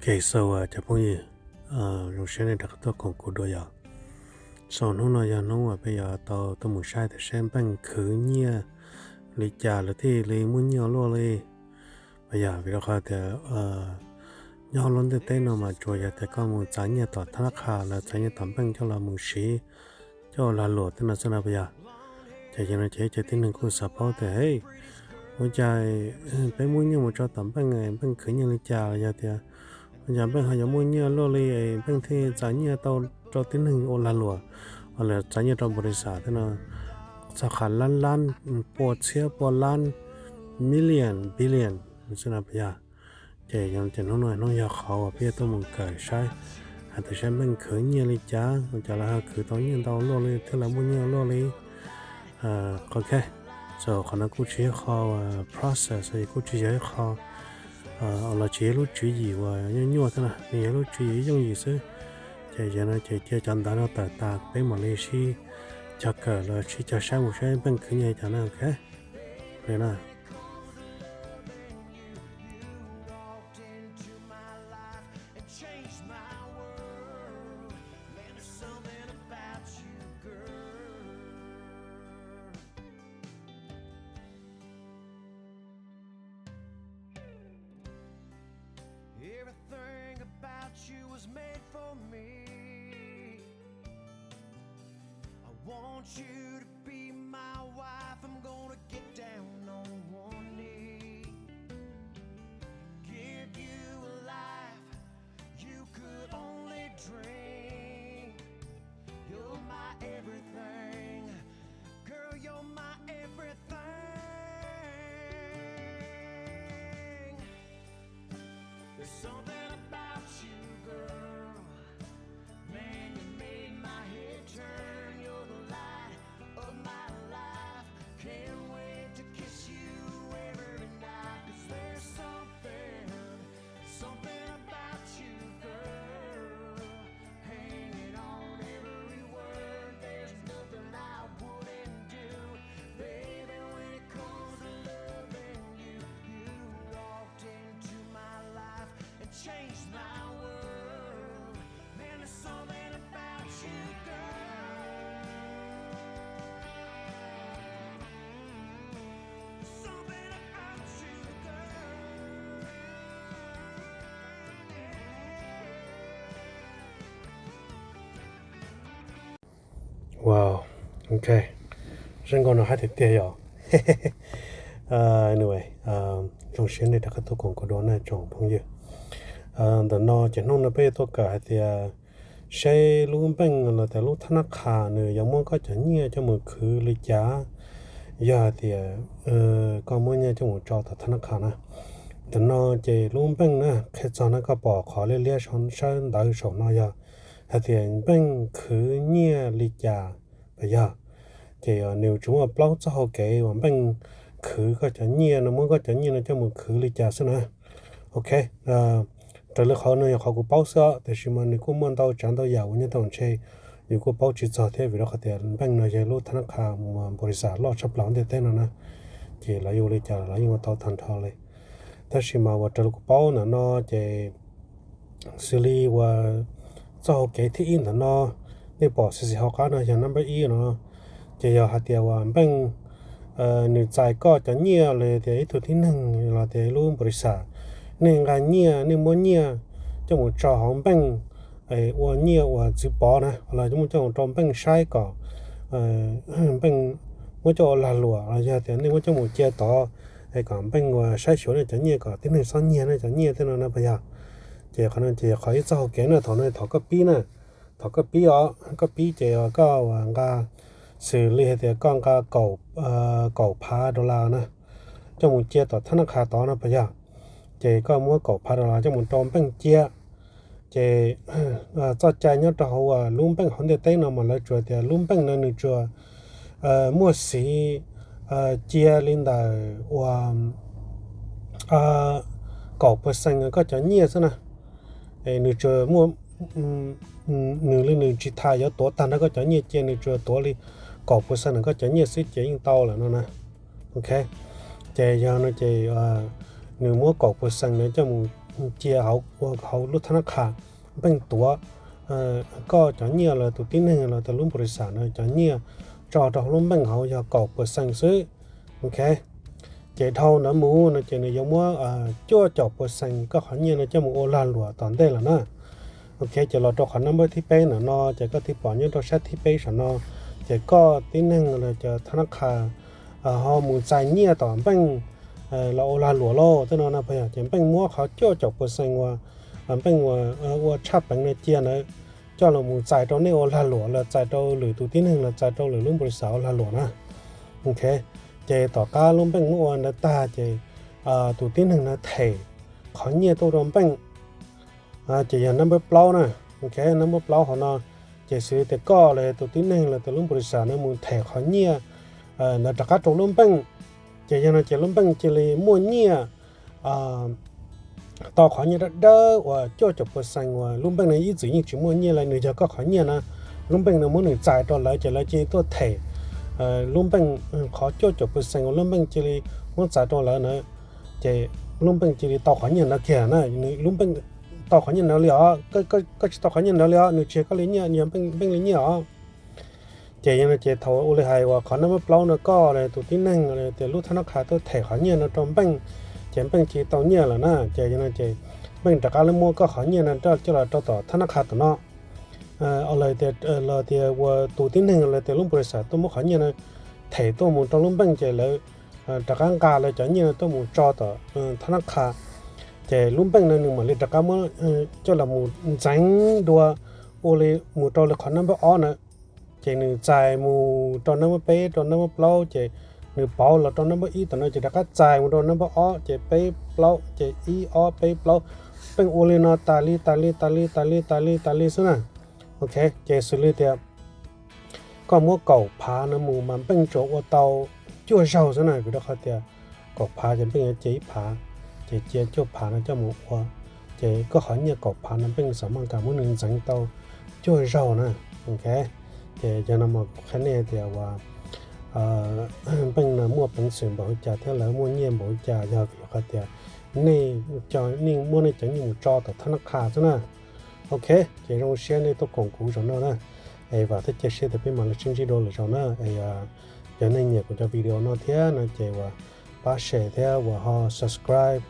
Ok, so cov phooj ywg, zoo siab nej rov qab tuaj koom kuv dua yom. So hnub no yog hnub uas peb yuav tau tuaj mus saib tias saib npeej khwv nyiaj li cas lawv thiaj li muaj nyiaj ua luaj li. Mas yog vim rau qhov tias nyob hauv lub ntiaj teb no mas tsuas yog tias koj mus txav nyiaj tom thab nab qha los txav nyiaj tom npeej coj los mus siv coj ua lag luam tej no xwb no puas yog? Ces yog no ces ib co tib neeg kuj xav paub tias, hey, ua cas peb muab nyiaj mus tso tom npeej, npeej khwv nyiaj li cas los yog tias ua cas npeej ho yuav muaj nyiaj luaj li, npeej thiaj txav nyiaj tau rau tib neeg ua lag luam, los txav nyiaj rau npaum li xav thiab no, txog qhov lab lab, pua txhiab pua lab, million billion xwb no puas yog? Ces ces hnub no hnub yog qhov uas peb yuav tuaj mus kawm saib hais tias saib npeej khwv nyiaj li cas, ua cas lawv ho khwv tau nyiaj ntau luaj li thiab lawv muaj nyiaj luaj li. Ok, so qhov no kuj tsis yog qhov process, kuj tsis yog ib qho, los tsis yog lub tswv yim uas nyuaj nyuaj thiab na, nws yog lub tswv yim yooj yim xwb. Ces yog no ces cia cov ntawv no tawm tas peb mam li sib cog kawm los sib cog saib mus saib npeej khwv nyiaj li cas na, ok. Li na. Everything about you was made for me. I want you to be my wife. I'm gonna get down on one knee. Give you a life you could only dream. You're my everything. Girl, you're my everything. There's something about you, girl. Man, you made my head turn. You're the light of my life. Can't wait to kiss you every night. 'Cause there's something, something about you, girl. Hanging on every word, there's nothing I wouldn't do. Baby, when it comes to loving you, you walked into my life and changed my world. Man, there's something about you, girl. Something about you, girl. Wow, ok, zoo nkauj no hais tiag tiag yom. Anyway, zoo siab nej rov qab tuaj koom kuv dua na tsoom phooj ywg. Ntawm no ces hnub no peb yuav tuaj kawm hais tias saib lub npeej los tias lub thab nab qha nws yuav muab koj cov nyiaj coj mus khwv li cas. Yog hais tias koj muab nyiaj coj mus tso tom thab nab qha na, ntawm no ces lub npeej na, qhia txog na koj pom qhov liab liab sab ntawd saum no yog hais tias npeej khwv nyiaj li cas puas yog? Ces nws tsuas muaj plaub txoj hau kev uas npeej khwv koj cov nyiaj no, muab koj cov nyiaj no coj mus khwv li cas xwb na. Ok, raws li qhov no yog qhov kuv paub xwb os, tiam sis mas nws kuj muaj ntau tsav ntau yam uas nyob tau ntshe yus kuj paub tsis txog thiab, vim rau qhov tias npeej no yog lub thab nab qha uas npaum li xav loj tshaj plaws ntiaj teb no na, ces lawv yuav ua li cas los lawv yeej ua tau tag nrho li. Tab sis mas uas raws li kuv paub ntawm no ces xws li uas txoj hau kev thib ib ntawm no, nej pom xis xis hauv qab no yog number ib no, ces yog hais tias uas npeej nws txais koj cov nyiaj los tias ib tug tib neeg los tias lub npaum li xav, nej nqa nyiaj, nej muab nyiaj coj mus tso hauv npeej ua nyiaj uas txwv pov na, los muab coj mus rau npeej saib kom npeej muab coj ua lag luam, los yog tias nej muab coj mus cia tod es kom npeej uas saib xyuas nej cov nyiaj kom tib neeg txhob nyiag nej cov nyiaj tej no na puas yog? Ces qhov no ces qhov ib txoj hau kev na, thaum no thaum koj pib na, thaum koj pib os, koj pib ces koj uas nqa, xws li hais tias koj nqa kaum phav dollar na, coj mus cia tom thab nab qha tod no puas yog? Ces koj muab kaum phav dollar coj mus rau npeej cia. Ces txoj cai nyob rau hauv lub npeej hauv ntiaj teb no mas lawv tsuas tias lub npeej no nws tsuas muaj xiv cia li ntawm uas kaum percent koj cov nyiaj xwb na. Nws tsuas muaj, nws li nws tsis tas yuav tuav tag nrho koj cov nyiaj cia, nws tsuas tuav li kaum percent koj cov nyiaj xwb ces yeej tau lawm no na. Ok, ces yog no ces nws muab kaum percent no coj mus cia hauv, ua hauv lub thab nab qha, npeej tuav koj cov nyiaj los tus tib neeg los tus lub npau li xam no cov nyiaj tso rau hauv lub npeej hauv yog kaum pua xees xwb. Ok, ces dhau ntawd mus no ces nws yuav muab cuaj caum pua xees koj qhov nyiaj no coj mus ua lag luam tom ntej lawm na. Ok, ces los rau qhov nab npawb thib peb ntawm no ces koj tig pom nyob rau sab thib peb saum no, ces koj tib neeg los cov thab nab qha ho mus txais nyiaj tom npeej los ua lag luam lauj tej no no, ces npeej muab qhov cuaj caum pua xees uas npeej uas ua tshaj peev no cia ntawd coj los mus txais rau nej ua lag luam los txais rau lwm tus tib neeg los txais rau lwm lub npau li xam ua lag luam na. Ok, ces tom qab lub npeej muab ua ntawd tag ces tus tib neeg no them qhov nyiaj tuaj rau npeej, ces yog nab npawb plaub na. Ok, nab npawb plaub hauv no ces xws li tias koj los tus tib neeg los tus lub npau li xam no mus them qhov nyiaj ntawd rov qab rau lub npeej, ces yog no ces lub npeej cia li muaj nyiaj tau qhov nyiaj dawb dawb uas cuaj caum pua xees uas lub npeej no ib txwm yeej tsis muaj nyiaj li, nws yog koj qhov nyiaj na. Lub npeej no muab nws txais rau lawv ces lawv cia li tuaj them lub npeej qhov cuaj caum pua xees uas lub npeej cia li muab txais rau lawv na, ces lub npeej cia li tau qhov nyiaj ntawd kiag na. Lub npeej tau qhov nyiaj ntawd li os, koj tsis tau qhov nyiaj ntawd li os, nws tsis yog koj li nyiaj, yog npeej li nyiaj os. Ces yog no ces thaum ua li hais uas qhov nab npawb plaub no koj los tus tib neeg los tias lub thab nab qha tuaj them qhov nyiaj no rau npeej, ces npeej cia li tau nyiaj lawm na. Ces yog no ces npeej rov qab muab koj qhov nyiaj no coj los rau tom thab nab qha tom no. Los tias ua tus tib neeg los tias lub npau li xam tuaj muab qhov nyiaj no them tuaj mus rau lub npeej ces lawv rov qab nqa lawv cov nyiaj no tuaj mus tso tom thab nab qha. Ces lub npeej no nws mam li rov qab muab coj los mus ntxeev dua ua li mus rau li qhov nab npawb ob na. Ces nws txais mus rau nab npawb peb rau nab npawb plaub ces nws pauv los rau nab npawb ib tom no ces rov qab txais mus rau nab npawb ob ces peb plaub ces ib ob peb plaub, npeej ua li no tas li tas li tas li tas li tas li tas li xwb na. Ok, ces xws li tias koj muab kaum phav no mus mas npeej tsuas ua tau cuaj zaug xwb na, vim rau qhov tias kaum phav ces npeej yuav cia ib phav, ces cia cuaj phav no coj mus ua, ces koj qhov nyiaj kaum phav no npeej xam maj kam muab nws ntxeev tau cuaj zaug na. Ok, ces yog no mas kuv qhia nej tias uas npeej no muaj peev xwm npaum li cas thiab lawv muaj nyiaj npaum li cas yog vim qhov tias nej, nej muab nej cov nyiaj mus tso tom thab nab qha xwb na. Ok, ces zoo siab nej tuaj koom kuv zaum no na. Es vam thiab cia siab tias peb mam li sib ntsib dua lwm zaus na. Es yog nej nyiam kuv cov video no thiab no ces uas pab share thiab uas ho subscribe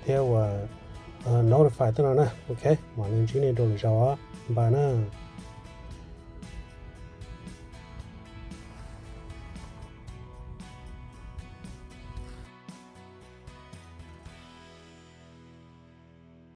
thiab uas notify tej no na. Ok, mam li ntsib nej dua lwm zaus os. Bye na.